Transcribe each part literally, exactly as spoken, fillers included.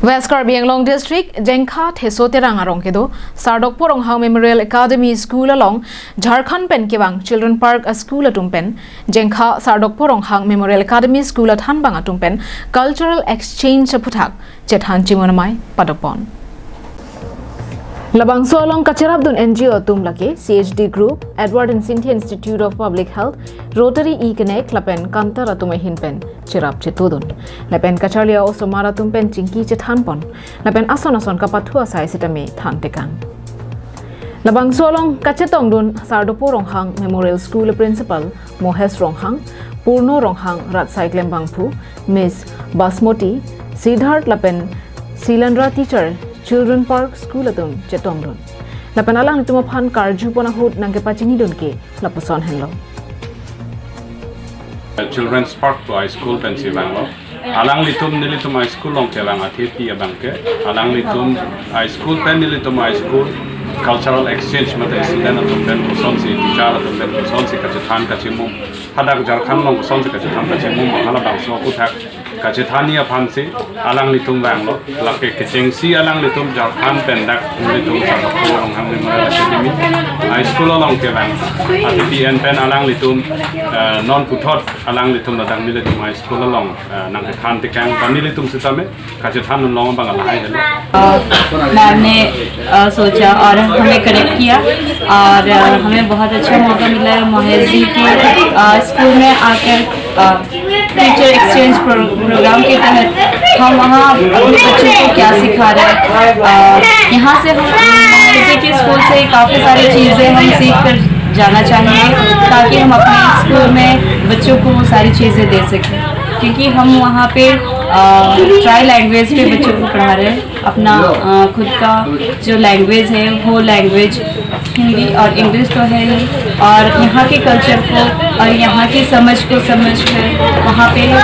West Karbi Anglong District, Jengkha Theso Terang arong kedo Sardokpo Ronghang Memorial Academy School along Jharkhand pen kevang Children Park a school atum pen Jengkha Sardokpo Ronghang Memorial Academy School athanbang atum pen cultural exchange aphuthak chethan chimonamai padopon. Labangso along kacherapdun N G O atum lake C H D Group, Edward and Cynthia Institute of Public Health, Rotary E Connect lapen Kantar atum ahin pen cherap chetodun. Lapen kacharli a-osomar atum pen chingki chethanpon. Lapen ason ason kapathu asai sitame thantekang. Labangso along kachetongdun Sardokpo Ronghang Memorial School Principal Mohesh Ronghang, Purno Ronghang, Ratsai Klembangphu, Miss Basmoti, Siddharth lapen Silandra teacher, Children Park School atum chetongdun. Lapen alanglitum aphan karjupon ahut nangkepachinidun ke lapuson henlo. Children's Park pu a school pensi vanglo. Alanglitum nelitum a school along kevang athepi abang ke. Alanglitum a school pen nelitum a school cultural exchange mate student atum pen kosonsi, teacher atum pen kosonsi kachethan kachimum, hadak Jharkhand along kosonsi kachethan kachimum, halabangso aphuthak kachethanji aphansi alanglitum vanglo. Lake kechengsi alanglitum Jharkhand pen dak nelitum Sardokpo Ronghang Memorial Academy a school along kevang athepi en pen alanglitum, eh, non puthot alanglitum ladak nelitum a school along, eh, nangkethantekang, ba nelitum sitame kachethan nong abang lahai helo. अ, मैम ने, अ, सोचा और हमें कनेक्ट किया और, अ, हमें बहुत अच्छा मौका मिला है महेश जी के, अ, स्कूल में आकर, अ, टीचर एक्सचेंज प्रो-, प्रोग्राम के तहत हम वहाँ अपने बच्चों को क्या सिखा रहे हैं। अ, यहाँ से हम महेश जी के स्कूल से काफ़ी सारी चीज़ें हम सीख कर जाना चाहेंगे, ताकि हम अपने स्कूल में बच्चों को वो सारी चीज़ें दे सकें, क्योंकि हम वहाँ पे, अ, ट्राई लैंग्वेज पे बच्चों को पढ़ा रहे हैं। अपना, अ, खुद का जो लैंग्वेज है, वो लैंग्वेज हिंदी और इंग्लिश तो है ही, और यहाँ के कल्चर को और यहाँ की समझ को समझ कर वहाँ पे, अ,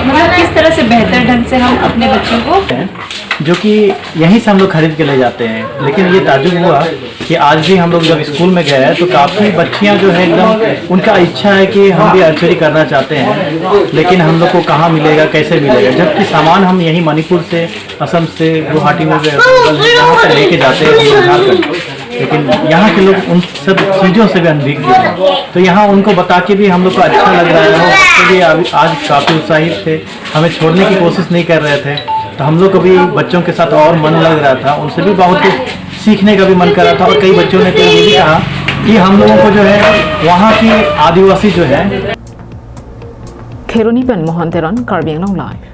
मतलब किस तरह से बेहतर ढंग से हम अपने बच्चों को जो कि यहीं से हम लोग खरीद के ले जाते हैं। लेकिन ये ताज्जुब हुआ कि आज भी हम लोग जब स्कूल में गए हैं तो काफ़ी बच्चियाँ जो है एकदम उनका इच्छा है कि हम भी आर्चरी करना चाहते हैं, लेकिन हम लोग को कहाँ मिलेगा, कैसे मिलेगा, जबकि सामान हम यहीं मणिपुर से, असम से, गुवाहाटी में भी available है, यहाँ से लेके जाते हैं हम लोग झारखंड। लेकिन यहाँ के लोग उन सब चीज़ों से भी अनभिज्ञ हैं, तो यहाँ उनको बता के भी हम लोग को अच्छा लग रहा है। तो भी अभी आज काफ़ी उत्साहित थे, हमें छोड़ने की कोशिश नहीं कर रहे थे, तो हम लोग को भी बच्चों के साथ और मन लग रहा था, उनसे भी बहुत कुछ सीखने का भी मन कर रहा था। और कई बच्चों ने तो ये भी कहा कि हम लोगों को जो है वहाँ की आदिवासी जो है। Kheroni pen Mohan Teron, Karbi Anglong Live.